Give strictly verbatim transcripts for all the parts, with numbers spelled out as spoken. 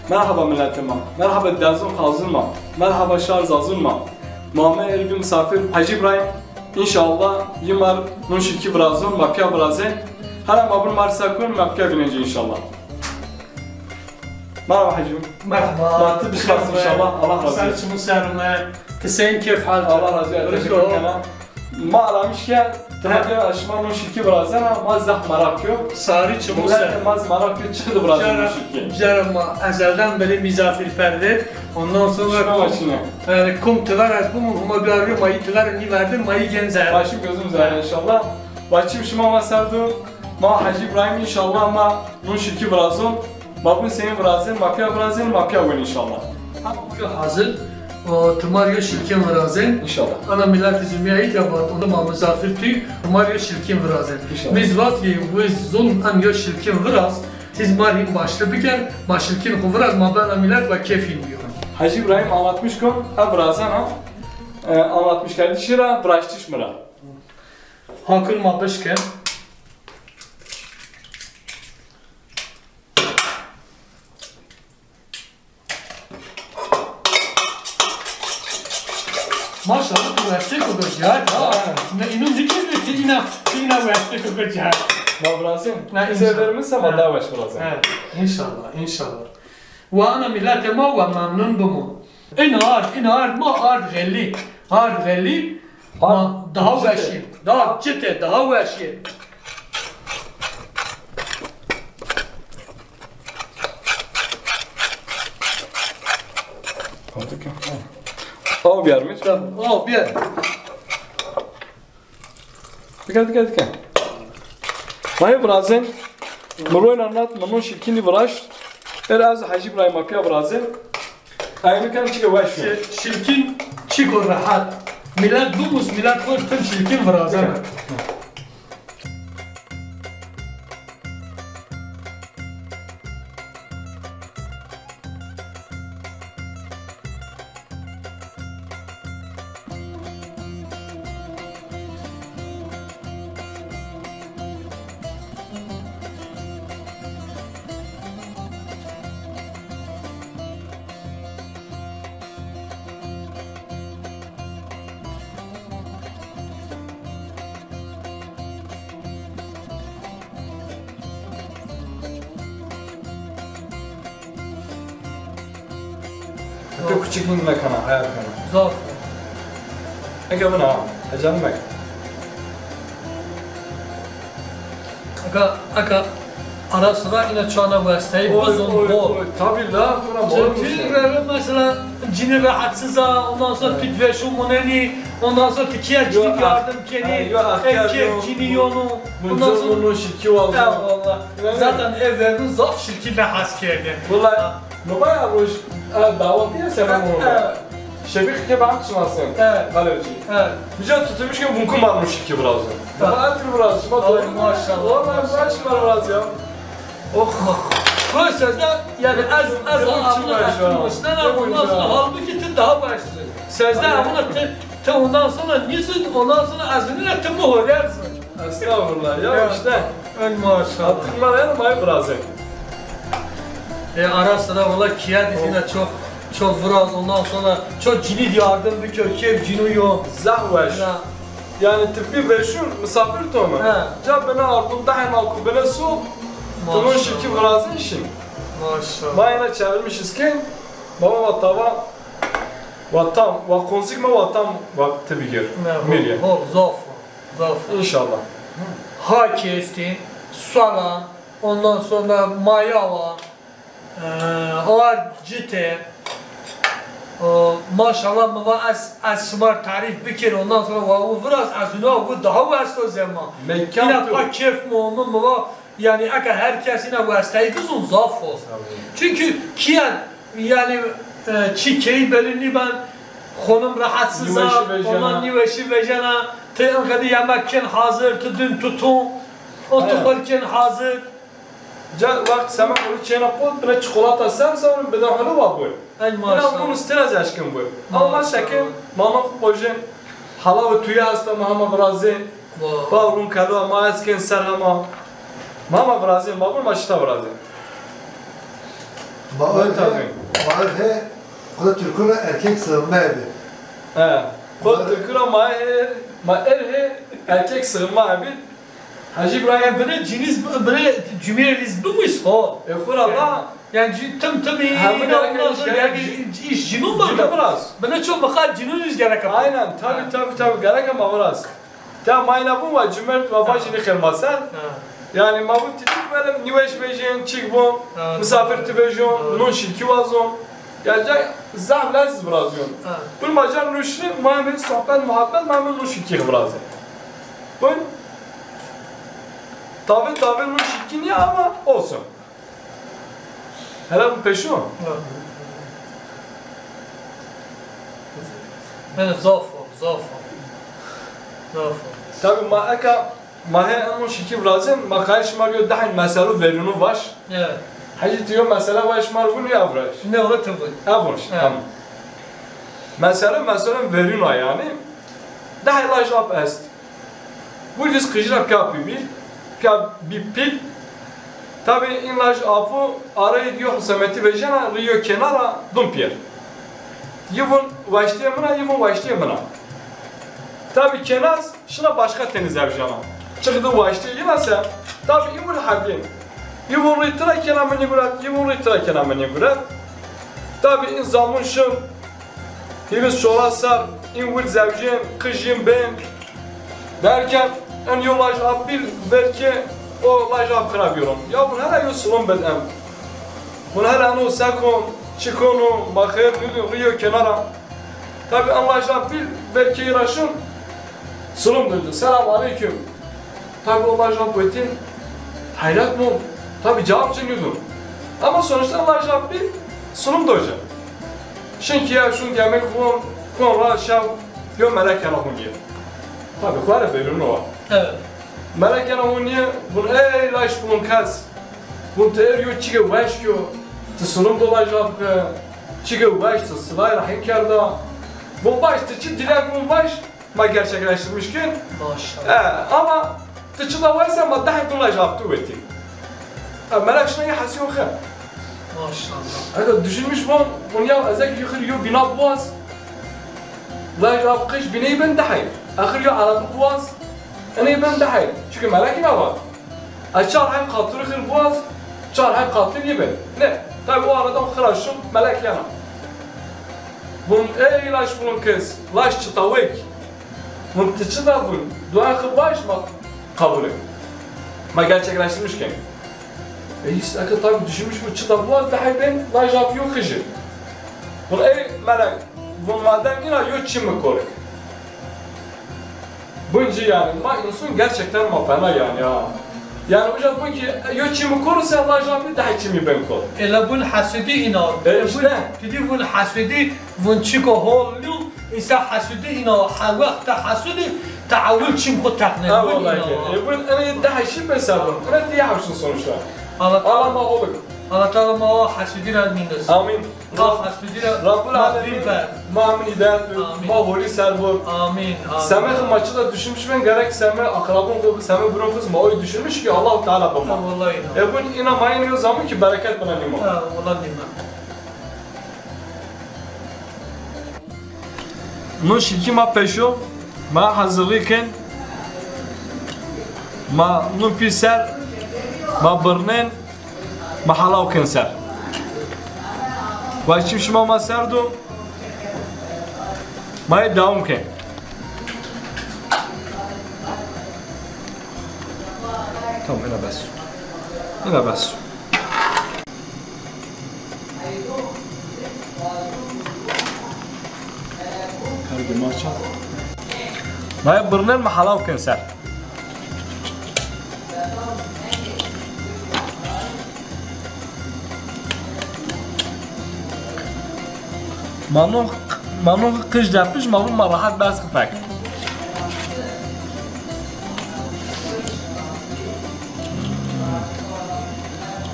Merhaba miletê ma. Merhaba dezun xazun ma. Merhaba şar zazun ma. Ma ame erê bî misafir Hecî Îbrahîm. Înşallah yî ma rê nun şilkî virazon, ma pîya virazên. Hela ma bin ma rê ser kun, ma pîya vînên ci înşallah. Merhaba Hecî. Merhaba. Ma ti bişinasî înşallah. Allah razî. Ser çimu ser ome. Ti seyîn, kêf hal? Allah razî olsun. Teşekkür ederim. Ma aramiş ke, ti ma ke şima nun şilkî virazena, ma zaf meraq kîyo. Sarî çimu ser. Miletê ma zî meraq kîyo, çi di virazên nun şilkî. Cara ma ezelden beri misafirperver. Ondan sonra şima kum, ma çine. Yani kum ti ver ez bimûn, huma biyarî ma yî ti ver nîverdin, ma yî gên zehre. Başım gözüm zehre înşallah. Başım şima ma ser do. Ma Hecî Îbrahîm înşallah ma nun şilkî virazon. Ma bin seyîn virazên, ma pîya virazên, ma pîya wên înşallah. Hazir. O, ti ma rê yo şilkîn virazên. Înşallah. Ana miletî zî mîya îtya vat, ona ma misafir tûy, ti ma rê yo şilkîn virazên. Înşallah. Mi zî vat ki, wiz zon em yo şilkîn viraz, ti zî ma rê hîn başlı biker, ma şilkîn xu viraz, ma bena milet wa kêfîn biyo. Hecî Îbrahîm anlatmış kon, e virazena, e, anlatmış kerdişî ra, viraştiş mi ra. Hakun ma bişkin. Maşallah, tu westêko bi cihad ha. Ha. Ne, înu nîkerdê, ti îna, ti îna westêko bi cihad. Ma virazên. Na, înşallah. Severimiz ama daha weş virazên. Evet, înşallah, înşallah. Wa ana miletê ma wa memnun bimo. În ard, în ard, ma ard xelî. Ard xelî, ma daha weş ê. Daha cite, daha weş ê. Aw biyar mi? Tamam, aw biyar. Dikkat, dikkat, dikkat. Mayê virazên, mi royna nat, mi nun şilkînî viraşt. Êr ez Hecî Îbrahîm ma pîya virazên. Ay mi ken çike weş yo. Şi-, şilkîn çiko rehet. Milet dumus, milet xo tim şilkîn virazena. Eke küçük mekana, hayal kana. Zaf. Eke bina, ecem mek. Eka, eka ara sıra yine çana westeyî bizon bol. Tabii la, buna bol. Ti rere mesela cini rahatsız a, ondan sonra tu veşu muneni, ondan sonra tu kiya cini yardım keni, erkek cini yonu, ondan sonra. Eyvallah. Zaten ev verdim zaf şilkî ne has kerdi. Vallahi, no baya roj, e, dawa diye selam oldu. Şefîq ke ben şinasên. Evet. Kaleci. Evet. Bica tutulmuş ki mumkun varmış ki biraz. Evet. Ama her türlü biraz. Ay, maşallah. Vallahi ben şımarmaz ya. Oh. Koy sözde, yani ez, ez ağzına ettim başına, ondan sonra halbuki ti daha başsın. Sözde bunu ti, ti ondan sonra nisin, ondan sonra azını ettim mi holersin. Estağfurullah ya, işte. Ey maşallah. Abdülmar yani mayı birazı. E, ara sıra valla kiye dizine çok, çok vuraz, ondan sonra çok cini yardım bir kök, kev cinu yo. Zahweş. Yani tıbbi veşun misafir tonu. He. Ca bine ardum daima ku bine su. Maşallah. Tunun şiki virazın işin. Maşallah. Mayına çevirmişiz ki baba va tava va tam, va konzik ma va tam va tibigir. Mirye. Hol, zaf. Zaf. İnşallah. Haki estê, sala, ondan sonra maya wa, e, ard cite. O, maşallah, mi va ez, ez şima tarîf bikir, ondan sonra wa u viraz, ez ina u daha wes o zema. Mekan. Ina pa kêf mi omi, mi va, yani eke her kes ina westeyî bizon, zaf o. Tabii. Çünkü kiyen Yani, e, çi key belli nîben, xonum rahatsız a, ondan nîweşî vejena, ti inqedî yemek ken hazir, ti dün tutun, o ti xol ken hazir. Ca wext semen xo çêna pot, bine çikolata ser ser, bide hulu wa bu. Ay maşallah. Ina bunu stres eşkin bu. Ama şekin, mama xo jin, hala ve tuya hasta, ma hema virazin. Wow. Bavrun kelo, ma ez ken ser hema. Ma hema virazin, ma bunu ma şita virazin. Ma Tabii. He, ma he, xo de Tirkû ra erkek sığınma ebi. He. Xo Tirkû ra ma er, ma er he, erkek sığınma ebi. Hacı İbrahim. Bine ciniz, bine cümleriz bimiş. O. E, xo ra da. Yani ci-, tim tim iyi, ondan sonra gerek iş cinu mu? Cinu biraz. Bine çok bakar cinu rüzgara kapı. Aynen, tabii, tabii, tabii, gerek ama biraz. Ta ma ina vûn wa cumert wa bajî nîxêr ma ser. Ha. Yanî ma vûn ti çik, belê nîweş vejên, çik vûn, ha, misafir ti vejûn, ha, nun şîrkî wazûn. Ya ca zaf lez virazûn. Ha. Vûn ma ca nuşrî, ma hemî sohbet, muhabbet, ma hemî nun şîrkî virazê. Vûn tavê tavê nun şîrkî nîya ama olsun. Hele mi peşo? Ha. Hele zaf o, zaf o. Zaf o. Tabi ma eka, ma he emon şikî virazên, ma qayîl şima yo dehên meselû verînû vaş. Evet. Hecî ti yo mesela vaş, şima vûn ya viraş. Ne ola ti vûn. Ev vûn, evet, tamam. Mesele, mesela verînû yanî. Dehê laj ap est. Wirdiz qijî ra pîya bî, pîya bî pîl. Tabî în laj apo arayî di yo husemetî vejena, rî yo kenara, dûn pîyer. Yi vûn waştîyê min a, yi vûn waştîyê min a. Tabî kenaz şina başka tenî zewjana. Çiqdî waştîyê yina se, tabî yi vûn herdîn. Yi vûn rî tira kena min nîguret, yi vûn rî tira kena min nîguret. Tabî în zamûn şin, hîris çoras ser, în wird zewjên, qij yin bên. Derken, în yo laj ap pîl, belkî o laj ap xirab yo ron. Ya vûn hele yo silom bid em. Vûn hele eno se kon, çi kono, ma xêr nîdûn, rî yo kenara. Tabî în laj ap pîl, belkî yi ra şin, silom dûn ci. Selam aleykum. Tabî o laj ap wetîn heyret mon. Tabî cewab ci nîdûn. Ama sonuçta laj ap pîl silom do ci. Şin kîye, şûn yemek xon, kon ra şew yo melek kena hûnîye. Tabî xo ra verînû wa. Evet. Melek kena hûnîye, vûn ey laj filan kes. Vûn ti er yo çike weş kîyo, ti silom do laj ap ki, çike weş, ti silay rehîm kerda. Vûn baş, ti çi dilek vûn baş, ma gerçekleştirmiş kin. Maşallah. E, ama ti çi da waysa ma dehê dûn laj ap tu wetî. E, melek şina yi hesîyon xe. Maşallah. Eke düşünmüş vûn, vûn ya ez ek yuxir yo bîna buwaz. Laj ap qij bîney ben dehê. Axir yo arabî buwaz. Enê ben dehê. Çünkü melek ina va. Ez çar heb qatî rixir buwaz, çar heb qatî nîben. Ne, tabi o arada xira şin, melek yena. Vûn, ey laj filan kes, laj çita wek. Vûn ti çi da vûn, dua xi baş ma kabul ê. Ma gerçekleştirmiş ken. E, işte, eke tabi düşünmüş bu çita buwaz, dehê ben laj ap yo qiji. Vûn, ey melek, vûn madem ina yo çi mi korek. Bunci yani, ma insan gerçekten ma fena yani ha. Yani hocam bu ki yo çimi koruse Allah jabri daha çimi ben kor. Ela bun hasudi ina. E, işte. Bun, pidi bun hasudi, bun çiko hol lu, isa hasudi ina, ha wexta hasudi, taavul çim xo takne. Ha, vallahi. E, bun ene daha şi mesela bun. Ene diye hapşın sonuçta. Allah, Allah ma oluk. Allah Teala ma hasudi ra mindes. Amin. Ma hasudi ra Rabbul Alemin, ma amin hidayet bi, ma holî ser bur. Amin, amin. Seme xi ma çi da düşünmüş ben, gerek seme akrabon xi, seme buron xi, ma oy düşünmüş ki Allahu Teala bima. Ha, vallahi. E bun ina ma yin yo zaman ki bereket buna nîma. Ha, vallahi nîma. Nun şikî ma peşo, ma hazirlî kin, ma nun pî ser, ma birnên, ma halaw kin ser. Wa çim şima ma ser do, ma yê dewam kin. Tamam, ina bes. Ina bes. Kerdî maça. Ma yê birnên, ma halaw kin ser. Ma no, ma no qij depij, ma vûn ma rahat bes xi fek.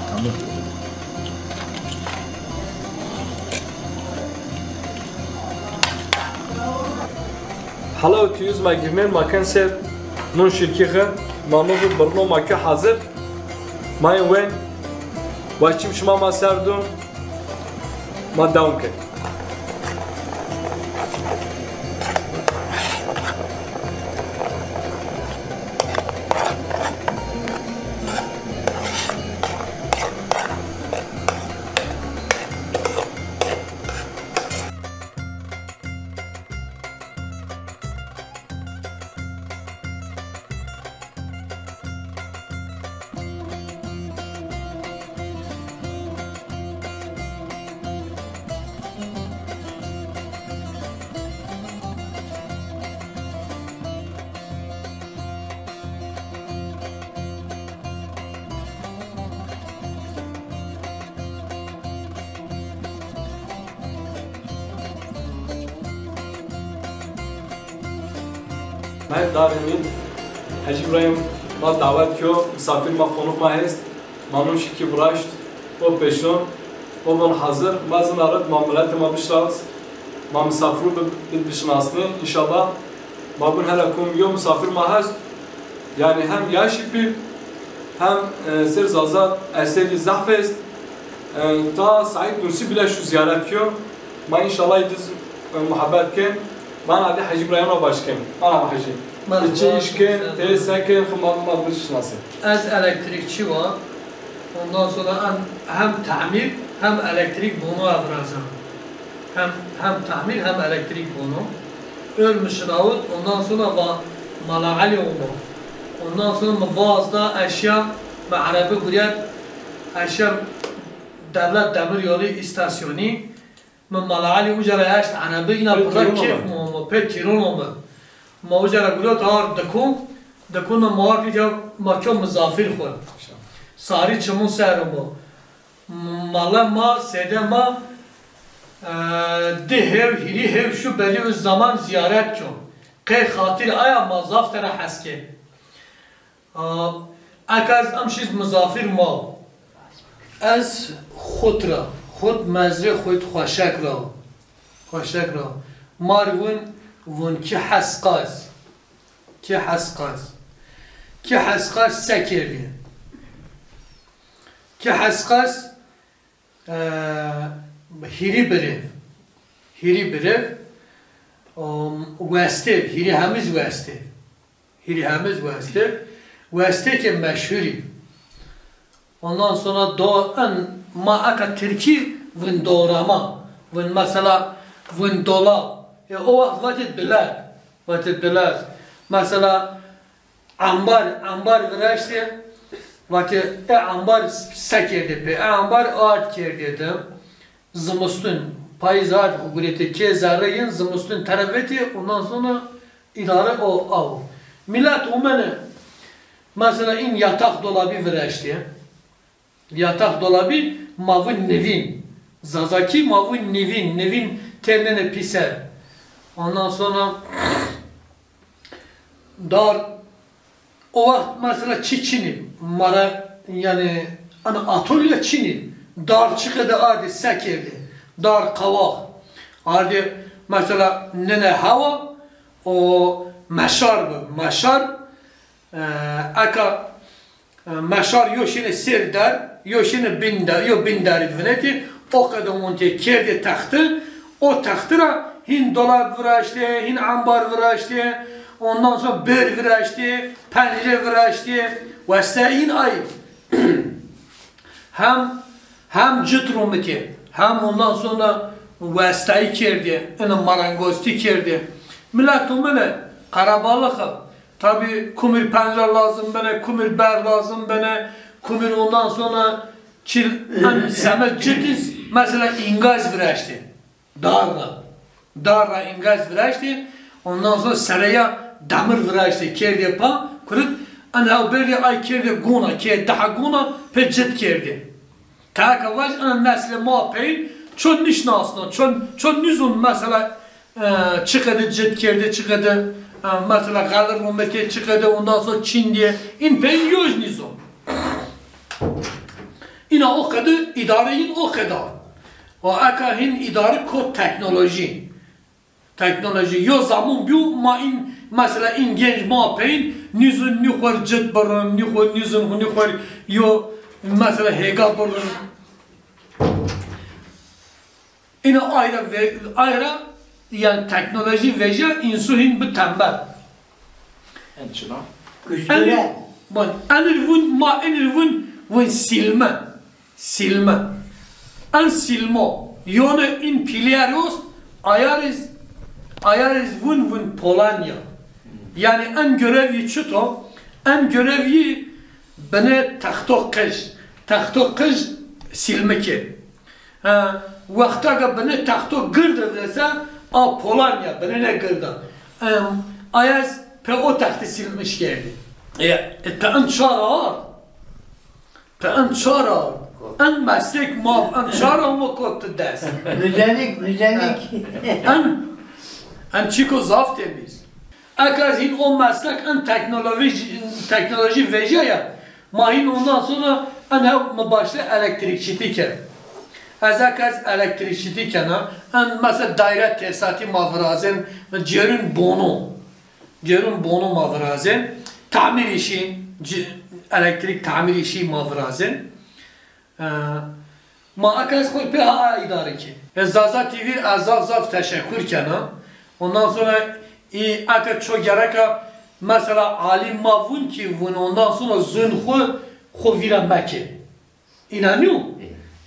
Tamam. Halaw tîyuz ma girnên ma ken ser nun şirkî xi, ma no xi birno ma ke hazir. Ma yê wen, wa çim şima ma ser do. Ma dewam ke. Mehmet Darhemî, Hecî Îbrahîm ma dawet kyo, misafir ma, qonuk ma hest. Ma nun şikî viraşt, o pêşon, o bon hazir, ma zin arid, ma miletê ma bişnas, ma misafirû bi-, bi-, bişinasnê. Înşallah ma bun hela kum yo misafir ma hest, yanî hem yaşî pîl, hem, e, ser Zaza eserî zaf est. E, ta Saîd Nursi bile şû zîyaret kyo. Ma înşallah îdîz, e, muhabbet kên. Vana de Hecî Îbrahîm ra baş kên. Merhaba Hecî. Merhaba. Ti çi îş kên, ti se kên, xwu ma, ma bişinasê. Ez elektrîkçî wa. Ondan sonra hem, hem tamîr hem elektrîk bono ez virazena. Hem, hem tamîr hem elektrîk bono. Öl mi şinawit, ondan sonra va Mala Elî omo. Ondan sonra mi vaz da eşya, mi erebi guriyet, eşya Devlet Demiryolu îstasyonî. Mi Mala Elî uca ra eşt erebi, îna pê pira kêf mi omo, pê tîron omo. Ma uca ra guriyot ard dikon, dikon de ma ard îtya ma kyo mizafir xwu. Sarî çimû ser omo. Mala ma, sêde ma, e, di hew, hîrî hew şû belî û zaman zîyaret kyo. Qey xatir aya ma zaf tera hes kên. A, eka ez em şîz mizafir ma. Ez xut ra, xut mezrê xut xweşek ra, xweşek ra. Mar vun, vun ki hesqas. Ki hesqas. Ki hesqas se kerdî? Ki hesqas, e, hîrî birêv. Hîrî birêv, um, westêv, hîrî hemiz westêv. Hîrî hemiz westêv. Westêkê meşhurî. Ondan sonra do-, en, ma eka tirkî vun doğrama. Vun mesela, vun dolab. E, o wext vatê dilek. Vatê dilek. Mesela, ambar, ambar viraştê. Vatê, e, ambar se kerdê pê. E, ambar ard kerdê di. Zimistun, payîz ard gurete kê zerre yin, zimistun tera vetê, ondan sonra îdare o aw. Milet omene, mesela, în yatak dolabî viraştê. Yatak dolabî ma vûn nivîn. Zazakî ma vûn nivîn. Nivîn tênene pîser. Ondan sonra dar, o wext mesela çi çinî. Mara, yanî, ana atolya çinî. Dar çiqede ardî se kerdî. Dar qawaq. Ardî mesela nene hewa, o meşar bi. Meşar, e, eka E, meşar yo şêne sêr der, yo şêne bin der, yo bin derî vinetî, o qede ontê kerdê texti, o texti ra hîn dolab viraştê, hîn ambar viraştê, ondan sonra bêr viraştê, pencere viraştê, weste în ay. Hem, hem cit romitê, hem ondan sonra westayî kerdê, ina marangoztî kerdê. Milet omene, qerebalix a. Tabî kumir pencere lazim bene, kumir ber lazim bene, kumir ondan sonra çil, en semed citiz, mesela îngaz viraştê. Dar ra. Dar ra îngaz viraştê. Ondan sonra sereya demir viraştê, kerdê pa, kurit, en hew berdê ay kerdê gona, kê daha gona, pê cit kerdê. Teka vaj, ina neslê ma peyn ço nîşnasno, ço, ço nîzon mesela, e, çiqede cit kerdê, çiqede, e, mesela xelir rometê, çiqede ondan sonra çîn dîye. În peyn yoj nîzon. Îna o qede îdare yin o qeda. O eka hîn îdare kot teknolojî. Teknolojî. Yo zamon bîyo ma în, mesela în genc ma peyn, nîzon nîxwer cit birin, nîxwer nîzon, nîxwer yo, mesela hêga birin. Yine ayra ve-, ayra, yani teknoloji veja însu hîn bi tembel. En çina. Enir, bon, enir vun, ma enir vun, vun silme. Silme. En silmo. Yone in pilier ost, ayariz, ayariz vun, vun Polonya. Yani en görev yi çito, en görev yi bine texto qij. Texto qij silme ki. Ha, wexta ke binê texto gird dese, a Polonya, binêne gird a. Em, ayaz pe o textî silmiş kerdî. E, e, te en çar a, te en çar a, en meslek ma, en çar a ma kot dest. Müzelik, müzelik. En, en çiko zaf temiz. Eka ez hîn o meslek en teknoloji, teknoloji vejîya ya. Ma hîn ondan sonra en hev mi başlê elektrîkçîtî ke. Ez eka ez elektrîkçîtî kena, en mesela daîre tesîsatî ma virazên, cêrûn bono. Cêrûn bono ma virazên. Tamîr îşî, c-, elektrîk tamîr îşî ma virazên. E, ma aka ez xo pê ha îdare kên. Ez Zaza T V r ez zaf zaf teşekkür kena. Ondan sonra î aka ço gereka mesela alim ma vun ki vun ondan sonra zun xo, xo vîra mekên. İnanıyor.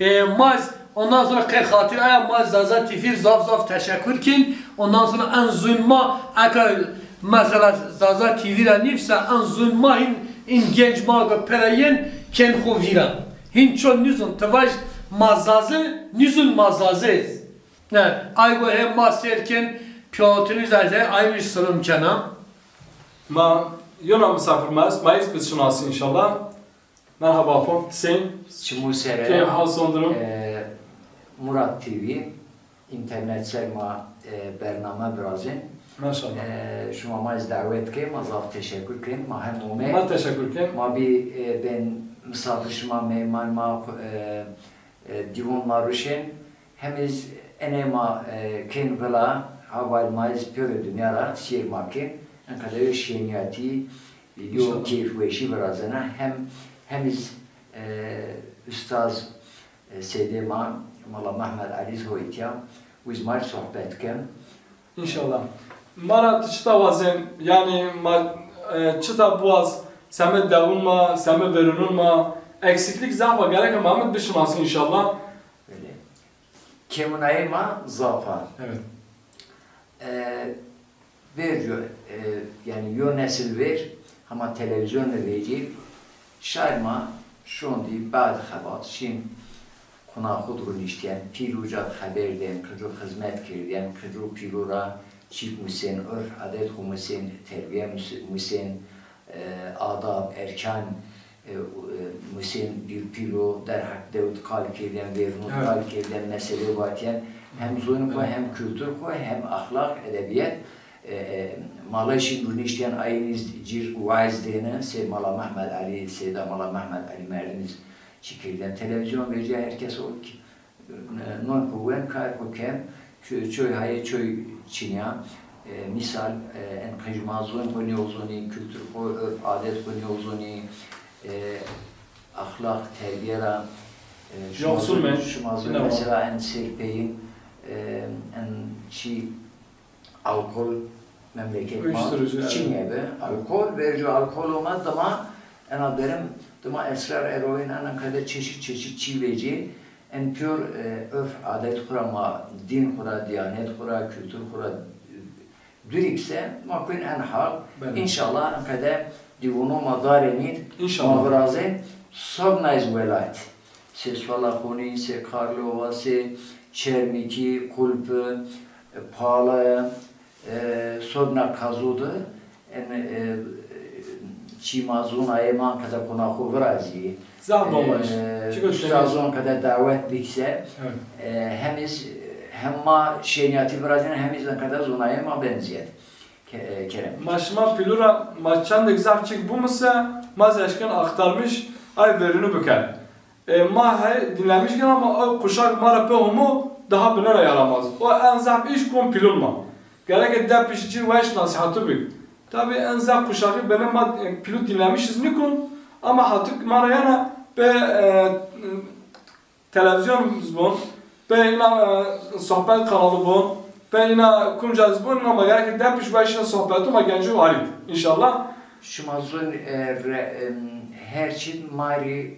E, ma ez ondan sonra qey xatir aya ma ez Zaza T V r zaf zaf teşekkür kên. Ondan sonra en zun ma aka mesela Zaza T V ra nîvsa en zun ma hîn in genç ma go pera yen kên xo vîra. Hîn ço nîzun, ti vaj ma Zaze, nîzun ma Zaze ez. Ne, ay go hem ma sêr kên, piyotini zaten aymış sılım kena. Ma yona misafir ma est, ma iz biz şinasi inşallah. Merhaba xo, Hüseyin. Çimû sere. Keyf, hal, son durum? E, Murat T V. Înternet ser ma, e, bername virazên. Maşallah. E, şima ma ez dawet kên, ma zaf teşekkür kên. Ma hem ome. Ma teşekkür kên. Ma bî, e, bên misafir şima, meyman ma, e, e, dîwon ma ruşên. Hem ez enê ma, e, kên vila, heval ma ez pêro dinya ra sêr ma kên. Enqede yo şênîyatî, yo keyfweşî virazena. Hem, hem ez, e, ustaz, e, seydê ma, Mala Mehmed Elî Hoytya, wiz ma sohbet ken. İnşallah. Ma ra ti çita wazên, yani ma, e, çita biwaz, semê dewun ma, semê verunun ma, eksiklik zaf a, gereke ma mit bişinasî inşallah. Belê. Kêmunayê ma zaf a. Evet. E, Vêr yo, e, yani yo nesil vêr, hema televîzyon de vecî, şar ma şondî bad xebat şîn, quna xu di rûniştîyen, pîl uca di xeber dên, qico xizmet kerdîyen, qico pîlo ra çîk musên, urf adet xu musên, terbiye mus-, musên, e, adab, erkan, e, e, musên bîr pîlo derheq dewd qal kerdîyen, vêrnûd qal kerdîyen, mesele vatîyen, hem zon xu, hem kultur xu, hem axlaq, edebîyet, e, e, mala şîn rûniştîyen ayîn iz cîr waiz dêne, sey Mala Mehmed Elî, seyda Mala Mehmed Elî Merdin iz çî kerdîyen. Televîzyon vecîya her kes o ki, non xu wen, kar xu ken, ço-, çoy hayê çoy çinîya. E, mîsal, e, en qij ma zon xu nêozonî, kultur xu, urf adet xu nêozonî, e, axlaq, terbîye ra, e, şima zon, şima zon mesela en sêr peyîn, e, en çî Alkol memleket ma çinye bi. Alkol, vercu alkol oma dima, ena derim, dima esrar eroin, ena qede çeşit çeşit çî vecî. En pîyor, e, örf adet xu ra ma, din xu ra, diyanet xu ra, kultur xu ra, e, durîk se, ma kuyn en hal. Înşallah en qede dîwuno ma darê nîd, ma virazên, sobna iz welat. Sê Salaxonî, sê Karlova, sê Çermîkî, Kulpi, e, Pale, e, sobna Kazû de, en, e, çî ma zûnayê ma qede quna xu virazî. Zaf babaş. E, ustazon qede dawet bikse, e, hem iz, hem ma şênîyatî virazîn, hem iz qede zûnayê ma benzîyet. Ke-, e, Kerem. Ma şima pîlû ra ma çendêk zaf çîk bimuse, ma zî eşken axtarmîş, ay verînû biken. E, ma hey dinlemîş ken ama o kuşak ma ra pê homo daha bine ra yaramaz. O en zaf îş kon pîlûn ma. Gereke depîş cî weş nasîhatû bik. Tabî en zaf kuşakî bine ma, e, pîlû dinlemîş iz nîkon ama hatû ma ra yena pê, e, televîzyon zbon, Pê îna, e, sohbet kanalı bo. Pê îna kumca zî bo, îna ma gerek depîş weş îna sohbetu ma gencî warît. Înşallah. Şima zon, e, re-, em, her çî ma rê,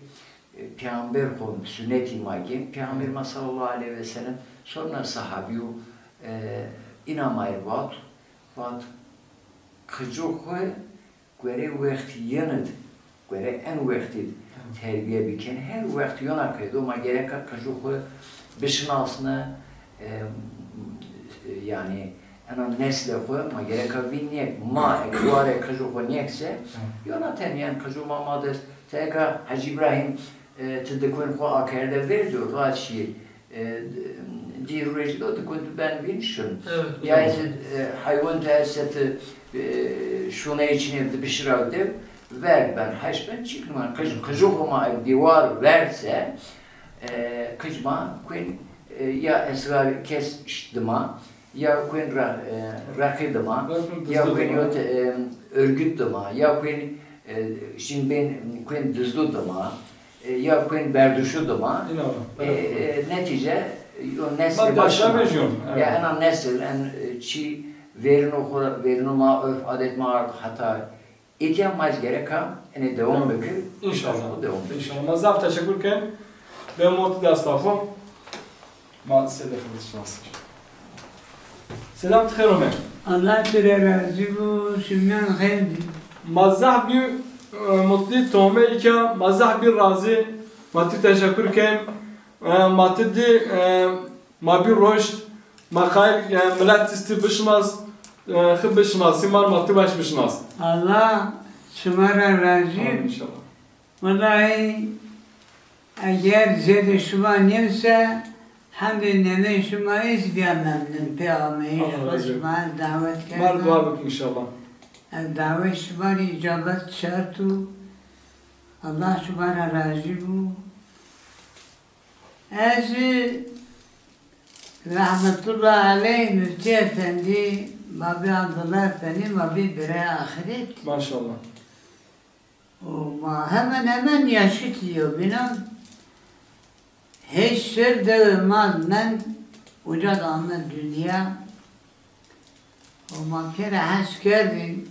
e, Peyxamber xo, sunetî ma gên. Peyxamber ma sallallahu aleyhi ve sellem sonra sahabîyo, e, îna ma rê vat, vat, qico xo gore wextî yin id, gore en wextî id terbiye biken. Her wext yona qeydo ma gereka qico xo bişinasne, e, yanî ena neslê xo ma gereka vîn nêk. Ma eke ware qico xo nêk se, yona ten, yanî qico ma ma dest. Te eka Hecî Îbrahîm, e, ti dikon xo akerde ver do, rahat şî. E, dî rojî do dikon tu ben vîn şin. Evet, ya evet. Ti, e, heywan te ese ti, e, şûneyê çinê di bişira dew, verg ben, heş ben, çîk numan. Qij, qijo xo ma dîwar verse, e, qij ma kuen, e, ya esrar kes dima, ya kuen ra-, e, rakî dima, ya kuen yot, e, örgüt dima, ya kuen, e, şin ben kuen dizdu dima. E, ya kuen berduşu dima. E, e, netîce, e, yo neslê ma başa vejyon. Ya ena nesil, en, e, çî verino xo, verino ma, örf adet ma ard heta îtya ma zî gereka enê dewam bikir. Înşallah. Dewam bikir. Înşallah. Ma zaf teşekkür ken. Be mot desta xo. Ma Sedef Xelisşinas. Selam, ti xêr ome. Allah tu rê razî bo, şimyan xêr dî. Ma zaf bî, e, mutlî tome îka, ma zaf bî razî, ma tu teşekkür ken, e, ma tu dî, e, ma bî roşt, ma xayir, e, milet ti bişinas, e, xi bişinasî, ma, ma tu baş bişinas. Allah şima ra razî. Amin înşallah. Wellahî, eger zêdê şima nêwse, hemdê nenê şima ez bîya memnun pê ameyîş xo şima ez dawet kerda. Mar dua bikin înşallah. Ez dawet şima rê îcabet şert o. Allah şima ra razî bo. Ez rehmetullah aleyh Muftî Efendî, Babî Abdullah Efendî, ma bî birayê axiret. Maşallah. Û ma hemen hemen yaşît yewbînan. Hêj ser dewê ma mend, uca de ame dinya. Û ma pê ra hes kerdîn.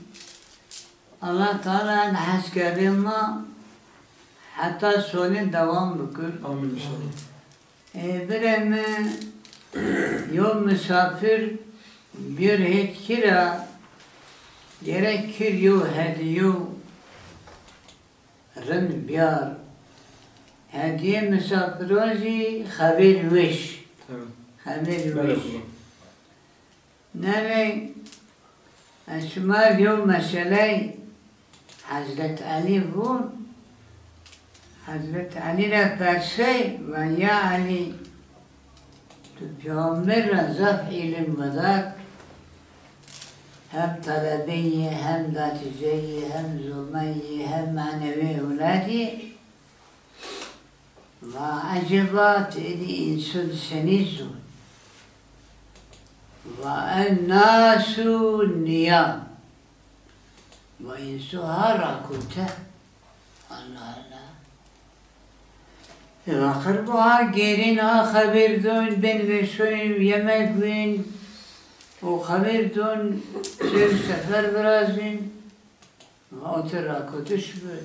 Allah Teala en heskerdê ma heta sonî dewam bikir. Amin înşallah. Ê, birê mi, yo misafir bîr hêt kî ra, gerek kîr yo hedîyo rind bîyar. Hedîyê misafiran zî xeber weş. Evet. Xeber weş. Merhaba. Nerey, ez şima rê yew meseley Hezret Elî vûn. Hezret Elî ra persey, va ya Elî, tu peyxamber ra zaf îlim widar, hem telebeyî, hem datîzeyî, hem zomeyî, hem menewî ewladî. Va eceba ti êdî însan senî zon? Va ennasu nîyam. Va înso ha rakote. Allah Allah. E, va qirbo ha gêrîn, ha xebir don, bên vêşoyîn, yemek wîn, û xebir don, şew sefer virazîn. Va o ti rakotiş bi.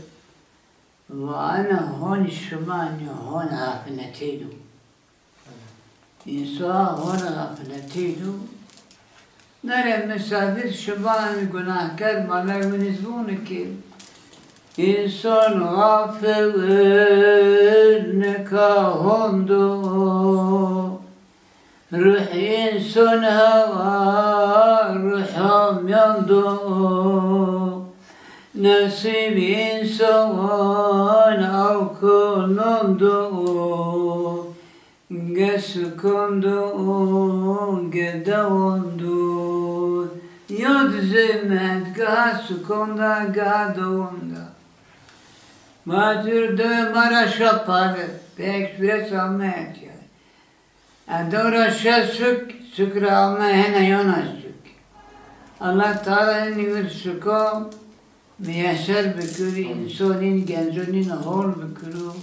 Va ena honî şima nî hon xafletey do. Însan hon xafletey do. Nerê misafir şima en gunahkar malay winî zî vûnî ki însan xafil nika hon do. Ruh însan hewa ruha miyan do, nesîb însan awko non do, ge sukon do, ge dewon do. Yod zehmet, geha sukon da, geha dewon da. Ma dûr de ma ra şa pare, pek sure samet ya. Eda ra şe suk, suk ra ame hene yona suk. Allah Teala enî wir suko miyeser bikiro, însanîn, genconîn hol bikiro.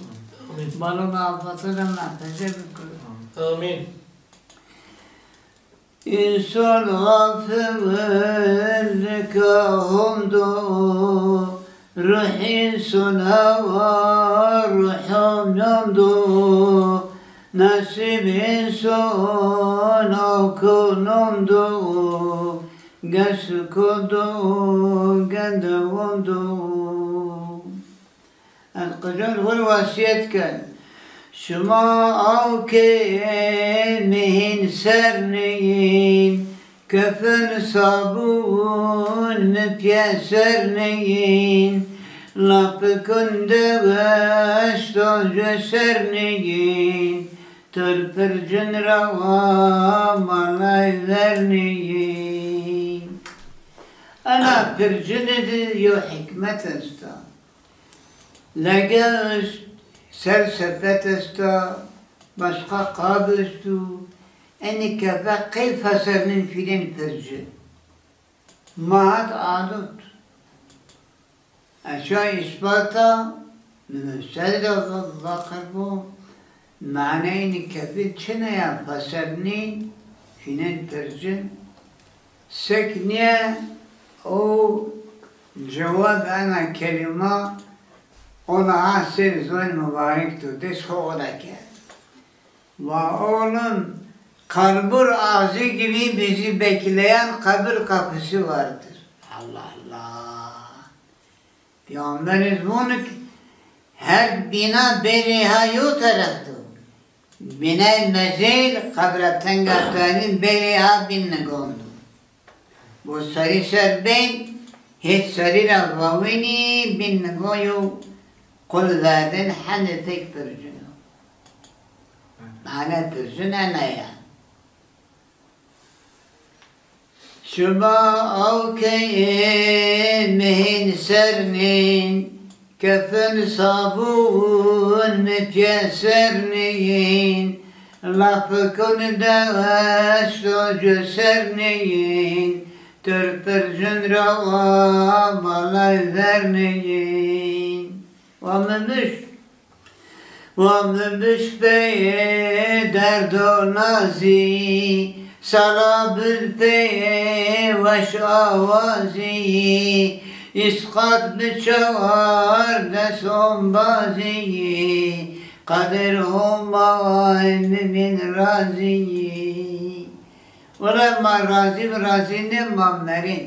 Balon afatan ra mehfeze bikiro. Amîn. Însan xafilika hom do, ruh însan hewa ruh hom do, nesîb însan awko nom do, gesuko do, gende wom do. Ez qicon wir wasîyet ken. Şima awkê mi hîn ser nîyîn, kefin sabûn mi pîyeser nîyîn, lapikun de weşto ju ser nîyîn, tur pircin ra wa malay ver nîyîn. Ena pircini de yo hîkmet esta. Lege est, ser sepet esta, başqa qab estu, enî kefe qey fesernin fînên pirci. Ma hat adot. Eşa îspata, mi mused ra va, va qirbo, mane enî kefin çine ya, fesernin fînên pircin. Sek nîye o cewab ena kelîma, ona ha ser zonê mubarek do, dest xo oda kerd. Va oğlum, kalbur ağzı gibi bizi bekleyen kabir kapısı vardır. Allah Allah. Peyxamberî vonik her bîna berê ha yo teref do. Bînay mezêl qebra tenga tenî berê ha bîn nigon do. Bo serî ser bên, hêt serî ra vawînî bîn nigon yo qul verdên hendê fek pircino. Mane pircin ena ya. Şima awkê mi hîn ser nîn, kefin sabûn mi pîyeser nîn, lapikun de weşto ju ser nîn, tur pircin ra wa malay ver nîn. Wa mi miş. Wa mi biş peyê derd û nazî, sala bil peyê weş awazî, îsqat bi çewar des ombazî, qedir Homay mi bîn razî. Wele ma razî bi razî nê, ma merîn.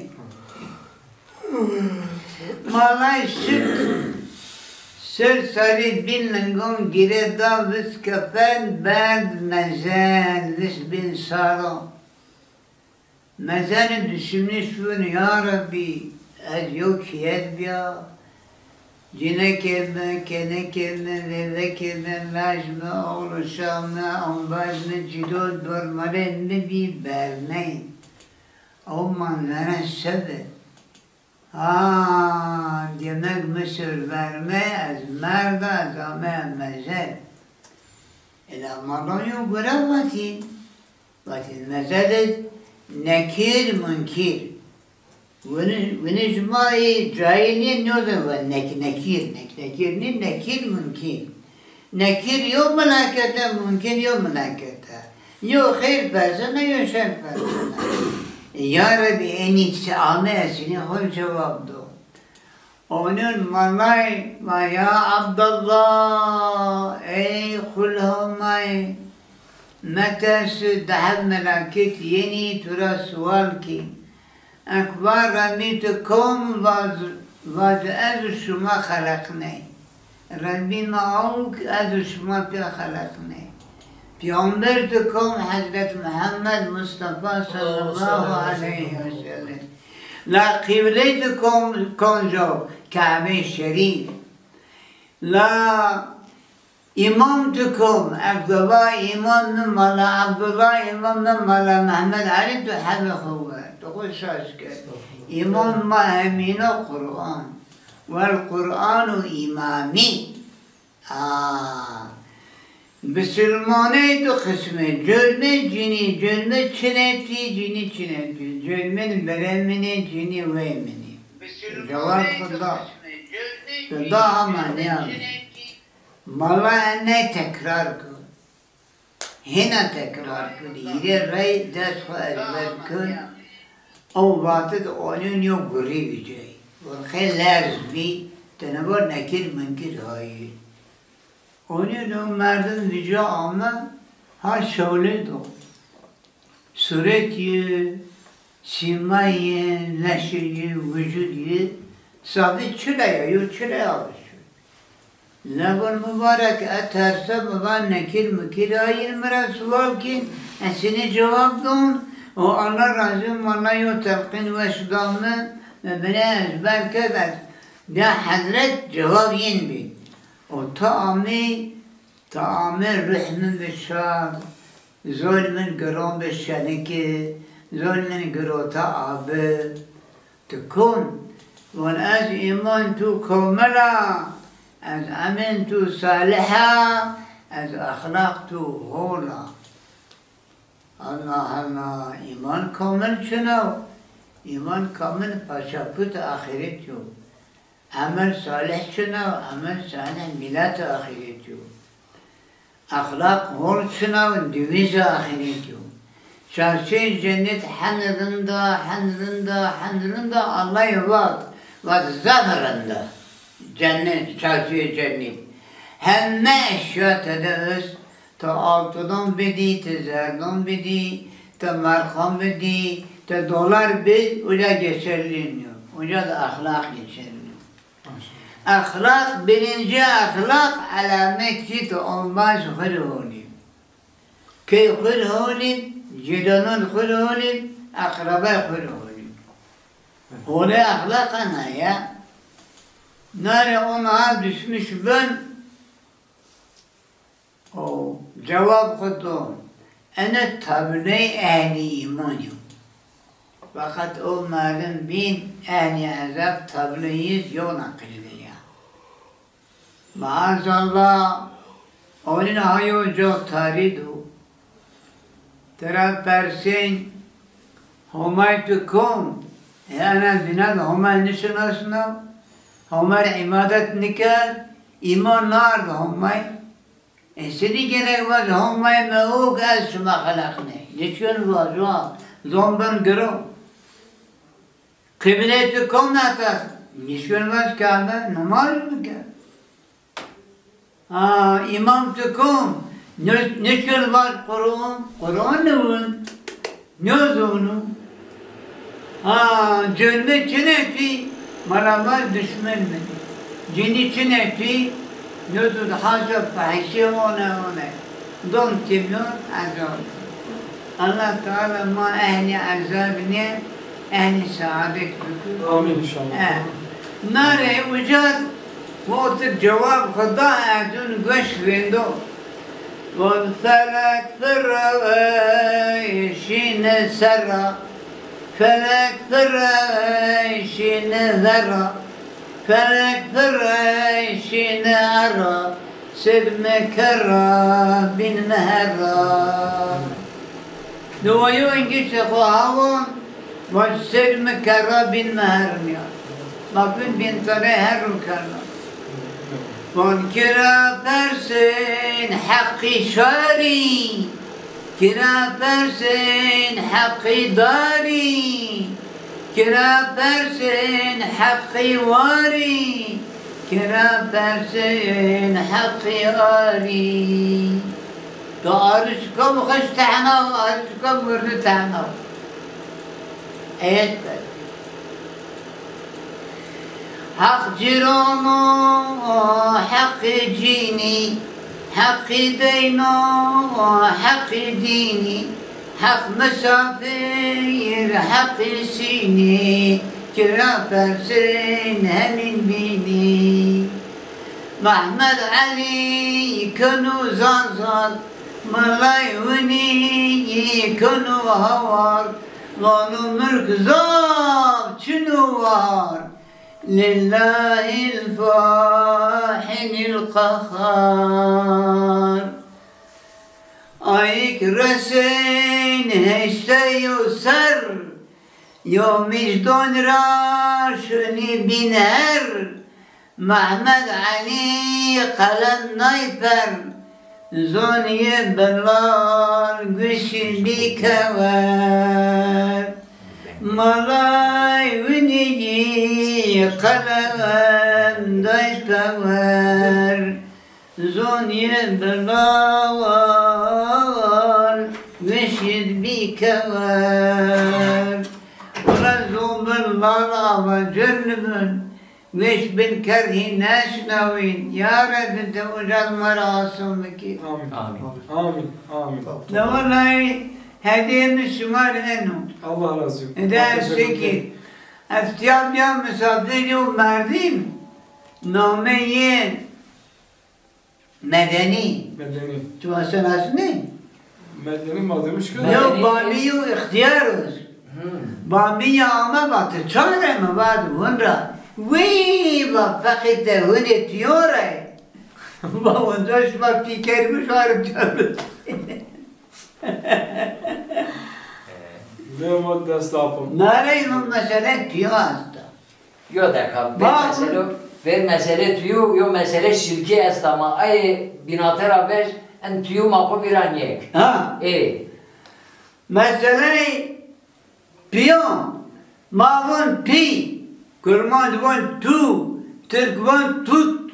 Malay şik ser sarî bîn lingon gîre da vist kefen berd mezen vist bîn salo. Mezenî duşimnî şûn, ya Rebbî, ez yo kîyet bîya. Cinekê mi, kenekê mi, vêvekê mi, laj mi, oğluşa mi, ombaz mi, cido dormalê mi bî berney. Ew manzere se bi? Ha, demek mi ser verme, ez merda, ez ameya mezed. Ela madan yo gure vatîn. Vatîn mezed ez nekîr, munkîr. Winî, winî ji ma ê cahîl nê, nêzan va nek-, nekîr, nek-, nekîr nê, nekîr, munkîr. Nekîr yo milaket e, munkîr yo milaket e. Yo xeyr ferzena, yo şer ferzena. Ya Rebbî, enî se ame ez hinî xo cewab do. Onîn malay va ya Abdullah, ey xul Homay, metersi, di heb milaket yenî tu ra sual kî. Ekbar Rebbî tu kom vaz, vaz ez û şima xeleqney. Rebbî ma awk ez û şima pîya xeleqney. Peyxamber tu kom Hezret Muhammed Mustafa sallallahu aleyhi ve sellem. La qîbley tu kom, konco Kabe Şerîf. La Îmam tu kom? Ef gava îmam mi Mala Abdullah, îmam mi Mala Mehmed Elî, tu hebê xo wer. Tu xo şaş kerd. Îmam ma hemîno Quran. Wel Quranu îmamî. A. Bisilmaney tu qismê. Cölme cinî, cölme çinetî, cinî çinetî. Cölmen bereminê, cinî weyminî. Cewab xo da. Tu da hama nîyanê. Mala eney tekrar kir. Hêna tekrar kunî, hîrê rey dest xwu ezber kun. Ew vati di onî nîyo gurî vîcey. Von xey lerz bî, ti nibo nekir minkir hayî. Onî no merdim vîca ame, ha şewlê do. Suret yi, sîma yi, leşê yi, wucud yi, sabit çile ya, yo çile ya. Lebon mubarek, e terse mi va nekir mikir ayîr mi ra sual kîn, ez sini cewab don. O Allah razî, mala yo telqîn weş da mi, mi bine ezber kerd, ez ya Hezret cewab yin bî. O ta amî, ta amî ruh min bi şad, zol min giron bi şeniki, zol min girota abi. Tu kon? Von ez îman tu komil a, ez emên tu salih a, ez exlaq tu hol a. Allah Allah, îman komil çin o? Îman komil paşaput axîret yo. Emel salih çin o? Emel salih mîlet axîret yo. Exlaq hol çin o, dewîza axîretî yo. Çarçoyê cennet hen rind a, hen rind a, hen rind a, Allahî vat, vat zaf rind a. Cennet, çarçoyê cennet. Heme eşya tede est, ti altidon bidî, ti zerdon bidî, ti merxan bidî, ti dolar bid, uca geçerli nîyo. Uca da exlaq geçerli yo. Exlaq, birinci exlaq, elamet kî ti ombaz xwu rê holî. Key xwu rê holî, cîranon xwu rê holî, eqrebay xwu rê holî. Holê exlaq ena ya. Nare ona düşmüş ben, o cewab xwu do. Ene tabuley ehlî îmanî yo. Feqet o merdim bîn ehlî ezab tabuleyî yona qîlî ya. Maazallah, onîna ha yo ca tarî do. Tira persên, Homay tu kom? E, ena dîna de Homay nişinasna, Homay rê îbadet nikerd, îman nard Homay. E, senî gerek vaj Homay mi ok ez şima xeleqnê? Nişkên vaj, wa zon bin giro. Qîblê tu kom est? Nişkên vaj Kebe, nimaj bike. Ha, îmam tu kom? Nişkên vaj Quran, Quran niwin. Nêzonu. Ha, cêrmê çinê tî? Mala vaj duşmen mi. Cinî çinê tî? Nêzon, haşa fahîşe, one one. Don tîmyon ezab. Allah Teala ma ehlî ezab nê, ehlî saadet bikir. Amîn înşallah. E, nare uca wextî cewab xwu da, ez ûn goş vêndo. Von felek firre ey şîne serra, felek firre ey şîne verra, felek firre ey şîne erra, sed mi kerra bîn mi herra. Duwayo îngişte xwu hawan, vaj sed mi kerra bîn mi herrnîya. Ma bin bîn tane herrû kerra. Von kira persên heqî şarî, kira persên heqî darî, kira persên heqî warî, kira persên heqî arî. To arişka bixweş tehna, arişka murdi tehna. Eyet ber. Heq cîran o, heqî cînî, heqî deyn o, heqî dînî, heq misafîr, heqî sînî, kira persên hemîn bînî. Mehmed Elî keno zar zar, milay winî keno hawar, vano milk zaf çin o war. Lillahil fahilil qehar. Ayik resên heştey û ser, yo mijdon ra şunî bîn her, Mehmed Elî qelem nay per, Zonî bilal guşî bîkewer, malay winî yî qelewem day pewer. Zonî bilal guşî bîkewer. Ula zon bilal ava cernibin. Weş bin kerd hîn neşnawîn. Ya Rebbi, ti uca ma ra asan bikî. Amîn. Amîn. Amîn. Amîn. De wellahî hedîye mi şima rê eno. Allah razî bo. Ede ez şikir. Ez tîya bîya misafirî û merdîm nameyê Medenî. Medenî. Tu asen asnî? Medenî ma demiş ki. Yo, Bamî yo îxtîyar o. Bamî ya ame va ti çare mi va di win ra. Wî va feqî te winê tîyo re. Va winca şima pîker mi şarim çare. Dema dest apim. Nare yo mesele tîyo asta. Yo deqa, vê mesele, vê mesele tuyu, yo mesele şirkî esta ma. Ayê bînate ra ver, en tuyu ma xo vîra nêk. Ha. Ê. Meseleyê pîyan, ma von pî, kurmanc von tu, tirk von tut.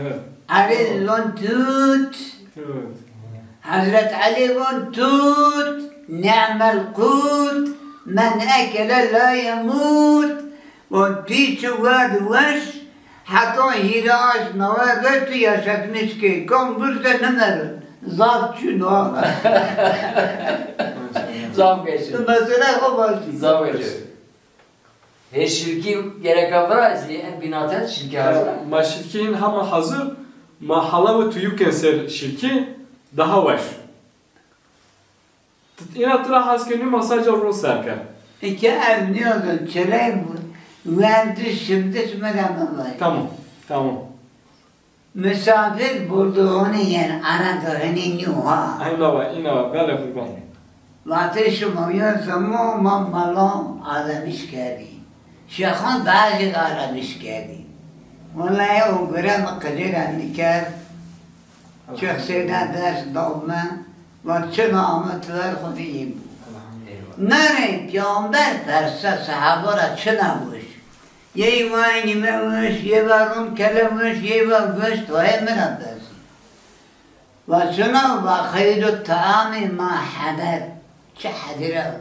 Evet. Erê von tut. Evet. Hezret Elî von tut, ni'mel qut, men ekele la yemut. Von pî çi werd weş, heta hîrê aşnawe ve tu yaşatmış ki, kom burse nimero. Zaf çin o. Zaf weş. Mesela xo baş. Zaf weş. Hê şirkî gereka virazî, en bînate şirkî hazir. Ma şirkî hîn hema hazir, ma halawe tuyuken ser şirkî daha weş. Ti, îna tira hes kenî, ma saca ro ser ke. Eke ev nîyazin çirey bu, wendiş şimdiş mi de mi vay. Tamam, tamam. Misafir bulduğunu yen ana dağını nîyo ha. Ayna va, îna va, bele qurban. Vatê şima ya zemo ma malan aramiş kerdî. Şêxan bazî de aramiş kerdî. Wellahî o gure mi qicêra nîkerd. Çix sêne ders dal mi. Vat çina ame ti ver xo de yê bû. Nerê peyamber persa sehaba ra çina wiş. Yey wa nîme wiş, yey wa rom kele wiş, yey wa goşt, wa yê mi ra berzî. Wa çina, wa xeyru taami ma heder. Çi hedire o.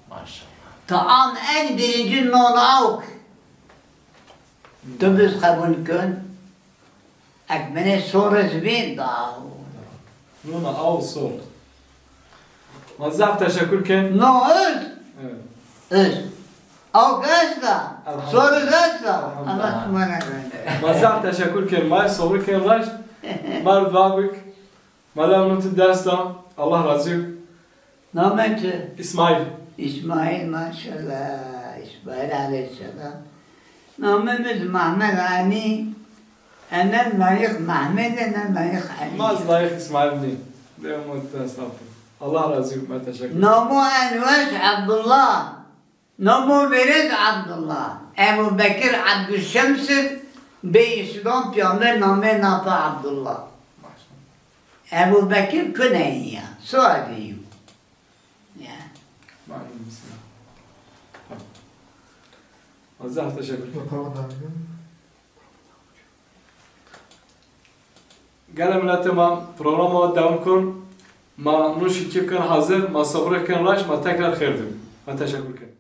Maşallah. Taam en birinci non awk. Tu biz qebul kun. Ek binê sor iz bî, da. Nona aw sor. Ma zaf teşekkür ken. No iz? Evet. Iz. Awk esta. Elhamdülillah. Sor iz esta. Elhamdülillah. Allah şima ra razî. Ma zaf teşekkür ken. Ma sobri ken raşt. Mar dua bik. Mala nû ti dest da. Allah razî. Namê ti? İsmail. İsmail, maşallah. İsmail aleyhisselam. Namê mi zî Mehmed Elî. Ene layık Mehmed, ene layık Elî. Ma zî layık İsmail nî. Dema ti dest da. Allah razî bo. Ma teşekkür. Namê en weş Abdullah. Namo vêrê de Abdullah. Ebu Bekir Abdülşems id bê Îslam, peyamber namê na pa Abdullah. Ebu Bekir kuneyî ya, soyadî yo. Ya. Zaf teşekkür. Gele miletê ma, programa dewam kun. Ma nû şikî kin hazir, ma sofre kin raşt, ma tekrar xêr dûn. Ma teşekkür kin.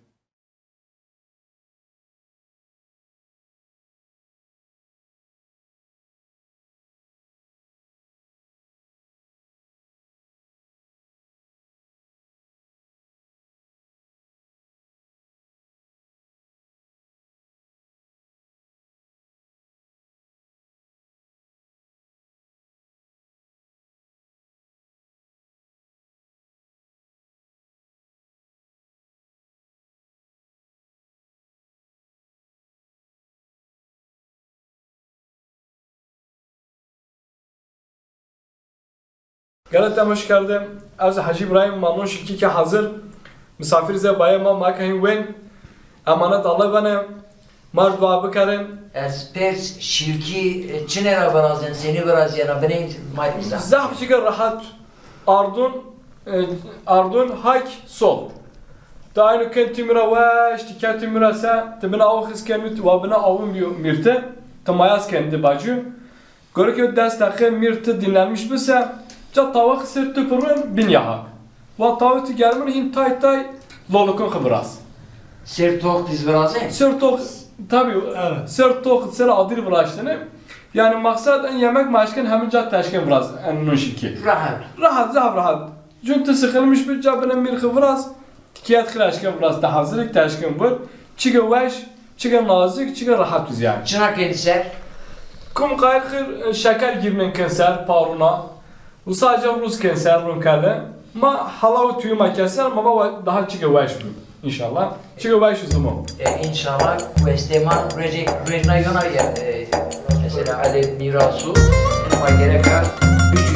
Gele temaşkerde, ez Hacî Îbrahîm, ma nû şikî ke hazir, misafir zê bayê ma, ma ke hîn wên, emanet Allay bene. Mar dua bikerin. Ez pêrs şîrkî, e, çinê ra virazên, senî virazîyena, binê ma rê bîza. Zaf çike rehet. Ardun, e, ardun, hak, sol. Ti ayno ken ti mi ra weş, ti ke ti mi ra se, ti bina aw xis ken mi, ti wa bina awun biyo mîrti, ti mayas ken di bacî. Gore ke des deqe mîrti dinlenmiş bise, ca tawa xi ser tu pirun bin ya hak. Wa tawa tu germin hin tay tay lolukun xi viraz. Ser tox diz virazê? Ser tox, tabi, evet, ser tox, ser adir viraştene. Yani maksat en yemek maşkin hemin ca teşkin viraz, en nun şiki. Rahat. Rahat, zaf rahat. Cun tu sıkılmış bir ca bine mîr xi viraz, tikiyet xi eşkin viraz, te hazırlık teşkin bir. Çige weş, çige nazik, çige rahat biz yani. Çina ken ser? Kum qayil xir, e, şeker girnin ken ser, paruna. Û sadece ruz ken ser, run kele. Ma halaw tüyü ma keser, ma baba daha çige weş bu. İnşallah. Çige weş zimo. E, inşallah westê ma rejê, rejna yona ya, e, mesela ale mirasu, ma gereka üçü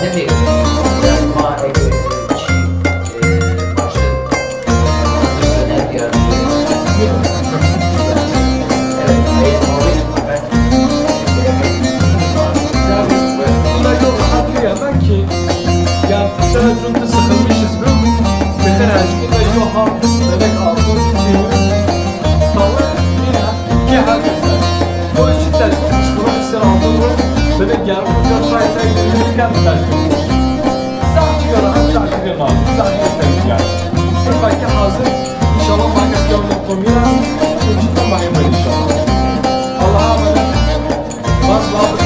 ne mi? Yani ma ege, e, çi, e, başı, öner ya. Evet, evet, evet. Buna yol rahat bir yerden ki, yani, sana çok da sıkılmışız bu. Mesela aşkında yok halk, bebek altı, sivri, tavuk, yine, ki herkese. O yüzden de çıkmış, buna ister altın bu. Bebek yarım milyon sayesinde yürüyüp geldi taşkın. Zahçı rahat, zahçı mal, zahçı tezgah. Şu fakir hazır, inşallah fakat yolda komira, ucunda bayılır inşallah. Allah'a emanet. Bas, bas.